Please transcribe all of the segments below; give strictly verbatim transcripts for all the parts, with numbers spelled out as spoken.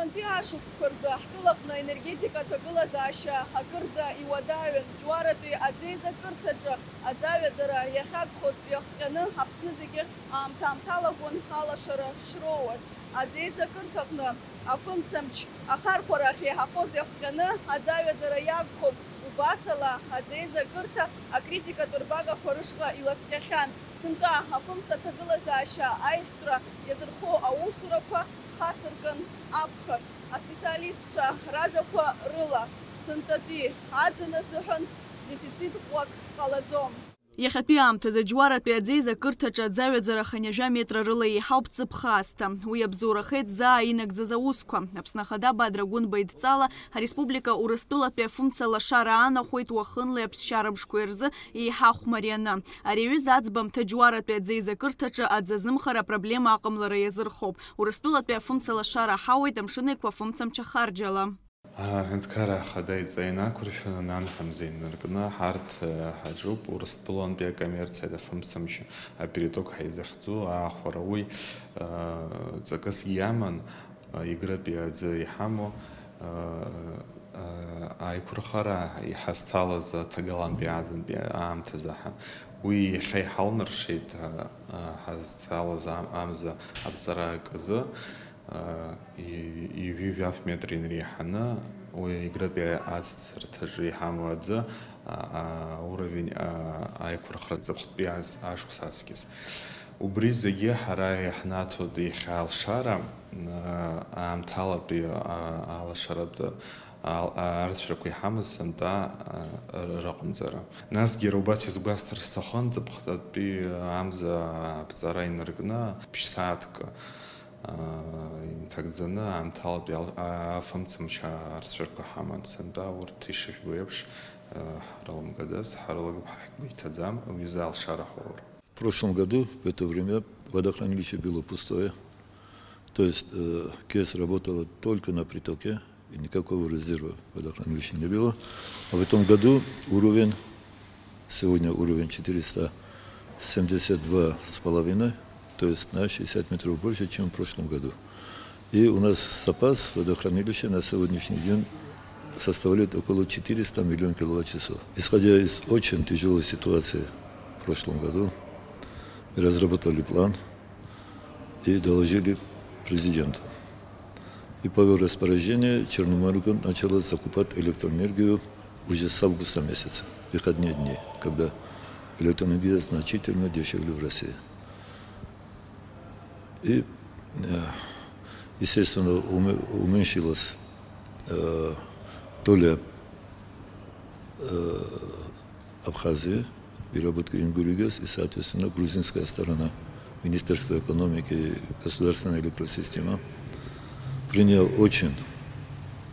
Антәи ашықәсқәа рзы ҳтәылаҟны аенергетика аҭагылазаашьа акырӡа иуадаҩын. Џьуаратәи аӡеизакырҭаҿы аӡаҩаӡара иахьагхоз иахҟьаны Аԥсны зегьы аамҭа-аамҭалагон алашара шроуаз. Аӡеизакырҭаҟны афымцамч ахархәара ахьеиҳахоз иахҟьаны аӡаҩаӡара иагхон. Убасала аӡеизакырҭа акритикатә рбагақәа рышҟа иласкьахьан. Сынтәа афымца аҭагылазаашьа аиӷьтәра иазырхо аусурақәа хацыркын акәхап. Аспециалистцәа ражәақәа рыла, сынтәатәи аӡын азыҳәан дефицит ӷәӷәак ҟалаӡом. Иахьатәи аамҭазы Џьуаратәи аӡеизакырҭаҿы аӡаҩаӡара хынҩажәа метра рыла еиҳауп ҵыԥх аасҭа. Уи абзоурахеит заа инагӡаз аусқәа. Аԥсны Ахада Бадра Гәынба идҵала ареспублика Урыстәылатәи афымца лашара аанахәеит уахынлеи аԥсшьара мшқәеи рзы еиҳа хә марианы. Ари аҩыза аӡбамҭа Џьуаратәи аӡеизакырҭаҿы аӡы азымхара апроблема аҟамлара иазырхоуп. Урыстәылатәи афымца лашара ҳауеит Амшын Еиқәа афымцамч ахарџьала. Аҳәынҭқарра Ахада иҵа инақәыршәаны, нанҳәа мза инаркны, ҳарҭ, э, ҳаҿуп Урыстәылантәи акоммерциатә афымцамч апериток ҳәа изыхьӡу аахәара. Уи, э, ҵакыс иаман, э, Егрытәи аӡы иҳамоу, э, э, аиқәырхара иҳазҭалаз аҭагалантәи аӡынтәи аамҭазы ҳан. Уи иахьа иҳалнаршеит, э, э, ҳазҭалаз ам-, амза аԥҵара акы азы. Ҩажәи жәаф метр инареиҳаны, уи Егрытәи аӡҭарҭаҿы иҳамоу аӡы, а, а, уровень, а, аиқәырхара ҵыԥхтәи аз-, ашықәс аҵкьыс. Убри зегьы ҳара иаҳнаҭоит иахьа алшара, а, аамҭалатәи, а, алашаратә, а, а, арцәарақәа иҳамаз сынтәа, а, р-, рыҟамҵара. Насгьы иара убас иазгәасҭар сҭахын, ҵыԥхтәи амза аԥҵара инаркны, ԥшь-сааҭк, а, инҭагӡаны аамҭалатәи ал-, а-, афымцамч арцәарқәа ҳаман. Сынтәа урҭ ишыжәбо еиԥш, а, ҳрылымгадаз, ҳрылагап, ҳагьгәеиҭаӡам, уи азы алшара ҳаур. В прошлом году в это время водохранилище было пустое. То есть, э, КЕС работала только на притоке, и никакого резерва водохранилища не было. А в этом году уровень, сегодня уровень четыреста семьдесят два с половиной, то есть на шестьдесят метров больше, чем в прошлом году. И у нас запас водохранилища на сегодняшний день составляет около четыреста миллион киловатт-часов. Исходя из очень тяжелой ситуации в прошлом году, мы разработали план и доложили президенту. И по его распоряжению Черноморгазом начала закупать электроэнергию уже с августа месяца, в выходные дни, когда электроэнергия значительно дешевле в России. И, э, естественно, уме-, уменьшилась, э, доля, э, Абхазии, переработки Ингулигес и, соответственно, грузинская сторона, Министерство экономики, государственная электросистема, принял очень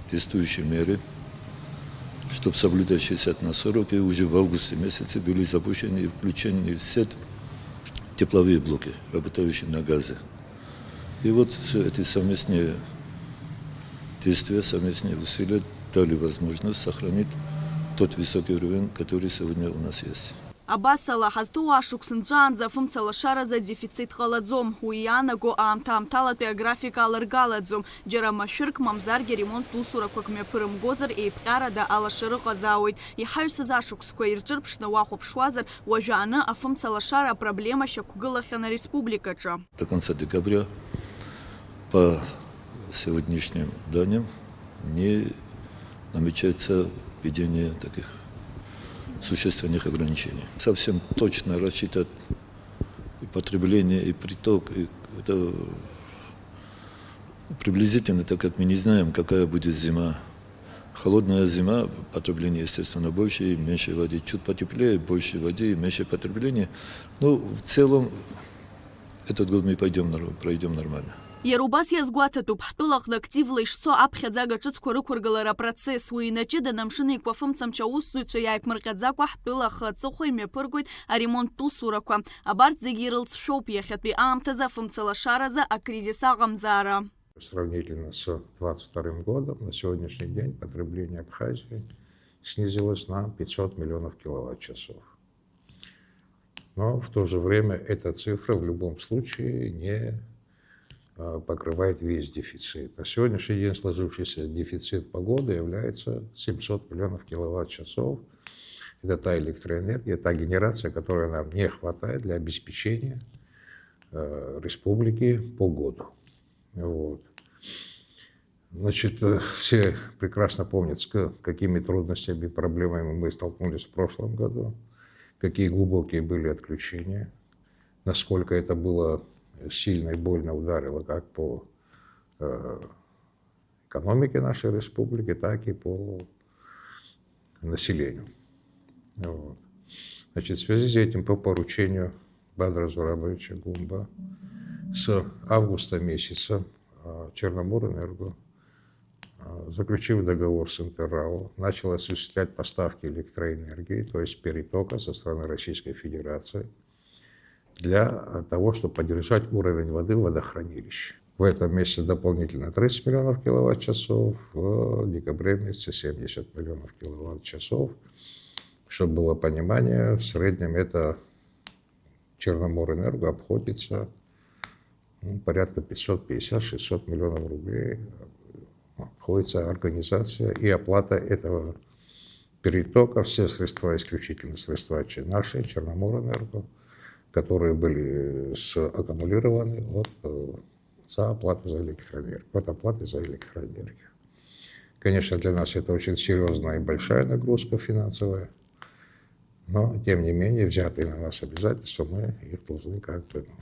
действующие меры, чтоб соблюдать шестьдесят на сорок, и уже в августе месяце были запущены и включены в сеть тепловые блоки, работающие на газе. И вот всё эти совместные действия, совместные усилия дали возможность сохранить тот высокий уровень, который сегодня у нас есть. Абасала, ҳазҭоу ашықәс нҵәаанӡа афымца лашаразы адефицит ҟалаӡом. Уи иаанаго аамҭа-аамҭалатәи аграфик аларгалаӡом. Џьара машәырк, мамзаргьы ремонттә усурақәак мҩаԥырымгозар, еиԥҟьарада алашара ыҟазаауеит. Иҳаҩсыз ашықәсқәа ирҿырԥшны уахәаԥшуазар, уажәааны афымца лашара апроблема шьақәгылахьан ареспубликаҿы. До конца декабря, по сегодняшним данным, не намечается введение таких существенных ограничений. Совсем точно рассчитать и потребление, и приток, и это приблизительно, так как мы не знаем, какая будет зима. Холодная зима, потребление, естественно, больше, и меньше воды. Чуть потеплее, больше воды, и меньше потребления. Ну, в целом, этот год мы пойдём нор-, пройдём нормально. Иара убас иазгәаҭатәуп, ҳтәылаҟны активла ишцо аԥхьаӡага ҿыцқәа рықәыргылара апроцесс. Уи инаҷыданы Амшын Еиқәа афымцамч аусзуҩцәа иааиԥмырҟьаӡакәа ҳтәыла ахы аҵыхәа имҩаԥыргоит аремонттә усурақәа. Абарҭ зегьы ирылҵшәоуп иахьатәи аамҭазы афымца лашаразы акризис аҟамзаара. Сравнительно с двадцать вторым годом, на сегодняшний день потребление Абхазии снизилось на пятьсот миллионов киловатт-часов. Но в то же время эта цифра в любом случае не э, покрывает весь дефицит. На сегодняшний день сложившийся дефицит по году является семьсот миллионов киловатт-часов. Это та электроэнергия, та генерация, которая нам не хватает для обеспечения, э, республики по году. Вот. Значит, э, все прекрасно помнят, с к-, какими трудностями и проблемами мы столкнулись в прошлом году, какие глубокие были отключения, насколько это было сильно и больно ударило как по, э, экономике нашей республики, так и по населению. Вот. Значит, в связи с этим по поручению Бадра Зурабовича Гумба с августа месяца, а, Черноморэнерго, а, заключив договор с Интеррао, начал осуществлять поставки электроэнергии, то есть перетока со стороны Российской Федерации, для, а, того, чтобы поддержать уровень воды в водохранилище. В этом месяце дополнительно тридцать миллионов киловатт-часов, в декабре месяце семьдесят миллионов киловатт-часов. Чтобы было понимание, в среднем это Черноморэнерго обходится, ну, порядка пятьсот пятьдесят-шестьсот миллионов рублей, э, обходится организация и оплата этого перетока. Все средства, исключительно средства че-, наши, Черноморэнерго, которые были с-, аккумулированы от, э, за оплату за электроэнергию, от оплаты за электроэнергию. Конечно, для нас это очень серьезная и большая нагрузка финансовая, но, тем не менее, взятые на нас обязательства, мы их должны как бы, ну,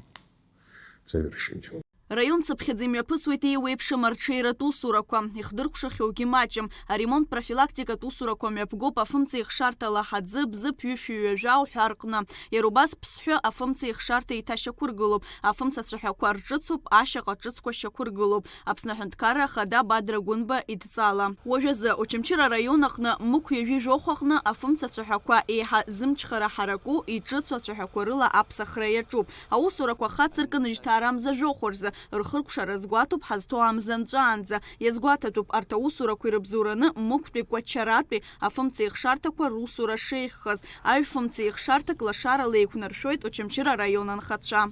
завершить. Раион цыԥхьаӡа имҩаԥысуеит еиуеиԥшым арҽеиратә усурақәа, ихдыркәшахьоугьы маҷым. Аремонт-профилактикатә усурақәа мҩаԥгоуп афымца ихшарҭа Лаҳаӡы, Бзыԥ, Ҩышәи Ҩажәа уҳәа рҟны. Иара убас Ԥсҳәы афымца ихшарҭа еиҭашьақәыргылоуп. Афымца цәаҳәақәа рҿыцуп, ашьаҟа ҿыцқәа шьақәыргылоуп. Аԥсны Аҳәынҭқарра Ахада Бадра Гәынба идҵала. Уажәазы Очамчыра араион аҟны Мықә ҩажәи жәохә аҟны афымца цәаҳәақәа еиҳа зымчхара ҳараку, иҿыцу ацәаҳәақәа рыла аԥсахра иаҿуп. Аусурақәа хацыркын жьҭаарамза жәохә рзы, рхыркәшара азгәаҭоуп ҳазҭоу амза нҵәаанӡа. Иазгәаҭатәуп, арҭ аусурақәа ирыбзоураны Мықәтәи Кәачаратәи афымца ихшарҭақәа русура шеиӷьхаз. Аҩ-фымца ихшарҭак лашарала еиқәнаршәоит Очамчыра араион анхацәа.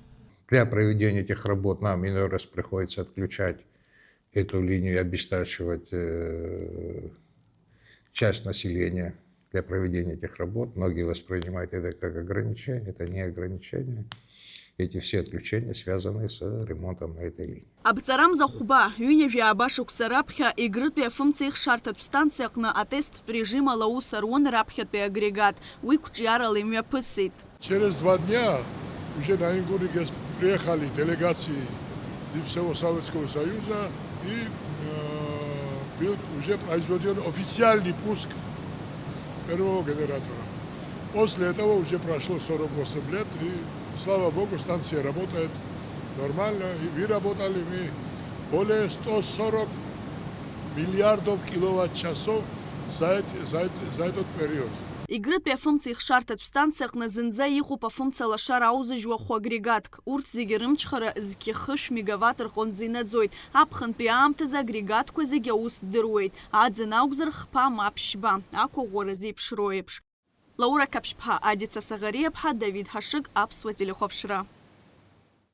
Для проведения этих работ нам иной раз приходится отключать эту линию и обестачивать, э, часть населения для проведения этих работ. Многие воспринимают это как ограничение. Это не ограничение. Эти все отключения связаны с ремонтом на этой линии. Абҵарамза хәба, ҩынҩажәи ааба шықәса раԥхьа Егрытәи афымца ихшарҭатә станциа аҟны атесттә режим ала аус аруан раԥхьатәи агрегат. Уи қәҿиарала имҩаԥысит. Через два дня уже на Ингуригес приехали делегации из всего Советского Союза, и, э, был уже произведен официальный пуск первого генератора. После этого уже прошло сорок восемь лет, и, слава Богу, станция работает нормально, и выработали мы более сто сорок миллиардов киловатт-часов за эти, за эти, за этот период. Егрытәи афымца ихшарҭатә станциа аҟны зынӡа иҟоуп афымца лашара аузыжьуа хә агрегатк. Урҭ зегьы рымчхара зқьы хышә мегаватт рҟынӡа инаӡоит. Аԥхынтәи аамҭазы агрегатқәа зегьы аус дыруеит. Аӡын акәзар, хԥа ма ԥшьба, ақәыӷәӷәара зеиԥшроу еиԥш. Лаура Қаԥшьԥҳа, Адица Саӷариаԥҳа, Давид Ҳашыг, Аԥсуа телехәаԥшра.